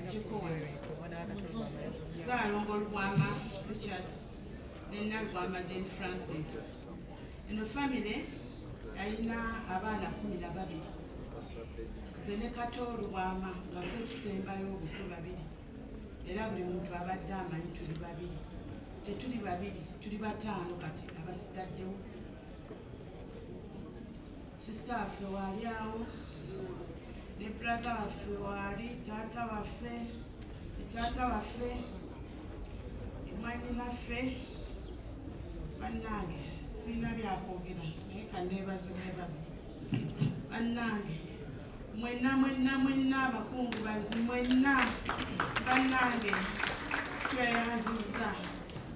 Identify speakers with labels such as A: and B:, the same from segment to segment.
A: Ajjeko wano Ssaalongo Lubwama Richard ne Nalubwama Jane Francis. Eno famire yalina abaana 12, nze ne Kato Lubwama nga ffe tusembayo obuto babiri, era buli muntu abadde amanyi tuli babiri. Tetuli babiri, tuli bataano kati abasigaddewo. Sister waffe waali awo, ne brother waffe waali, taata waffe ne taata waffe ne mwannyinaffe. Bannange, sirina byakwogera, naye kaneebaze, neebaze bannange mwenna, mwenna, mwenna abakungubazi mwenna. Bannange, tweyanzizza,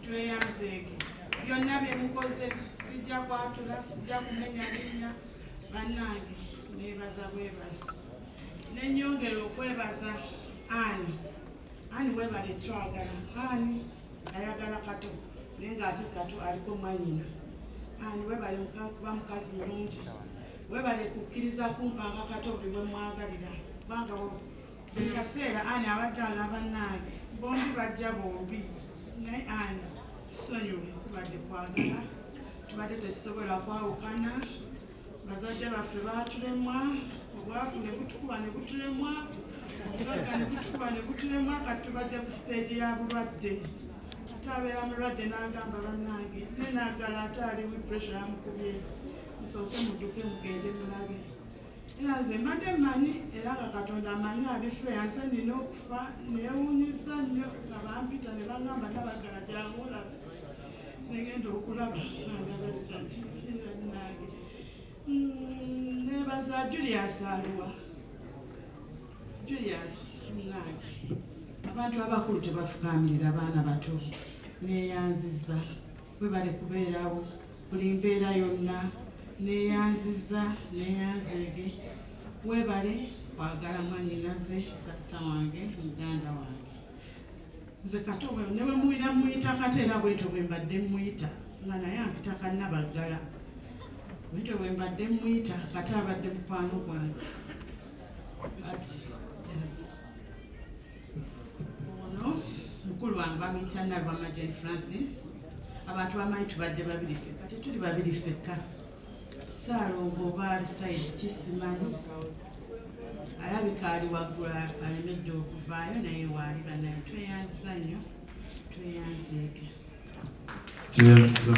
A: tweyanzeege byonna bye mukoze. Sijja kwatula, sijja kumenya linnya. Bannange, neebaza bwebaza, nenyongera okwebaza ani ani. Webale twagala ani ayagala Kato, naye ng'ate Kato aliko mwanyina. Ani, webale kuba mukazi mulungi, webale kukkiriza kumpanga Kato buli bwe mwagalira, kubanga buli kaseera ani abadde alaba. Bannange, bombi bajja bombi, naye ani tusonyiwe, tubadde kwagala, tubadde tetusobola kwawukana. Bazadde baffe baatulemwa, obwavu ne butukuba ne butulemwa, obugagga ne butukuba ne butulemwa. Kati tubadde ku stage ya bulwadde, ate abeera mulwadde n'agamba, "Bannange, ne naagala ate ali pressure yamukubye, musooke mudduke mugende mulabe." Era nze mbadde mmanyi, era nga Katonda amanyi alifeya, nze nina okufa. Neewuunyisa nnyo nga bampita ne baŋŋamba, "Nabaggala, jangu olabe." Negenda okulaba ngandaba titati nange. Nebaza Julius. Aluwa Julius? Nange abantu abakulu tebafukaamirira baana bato. Neeyanziza, webale kubeerawo buli mbeera yonna. Neeyanziza, neeyanzeege, webale kwagala mwanyinaze, taata wange, muganda wange. Nze Kato ne bwe muyita muyita Kato, era bwentyo bwe mbadde muyita, nga naye ampita Kannabaggala. Bwentyo bwe mbadde muyita. Kato abadde mukwano gwange. Kati ono mukulu wange bamuyita Nalwama Jane Francis. Abantu bamanyi tubadde babiri ffekka, tetuli babiri ffekka. Saalongo oba ali side kisimanyi, alabika ali waggulu, alemedde okuvaayo, naye waali. Banaye, tweyanziza nnyo, tweyanzeege.
B: Tweyanze,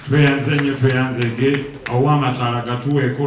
B: tweyanze nnyo, tweyanzeege. Ow'amataala gatuweeko.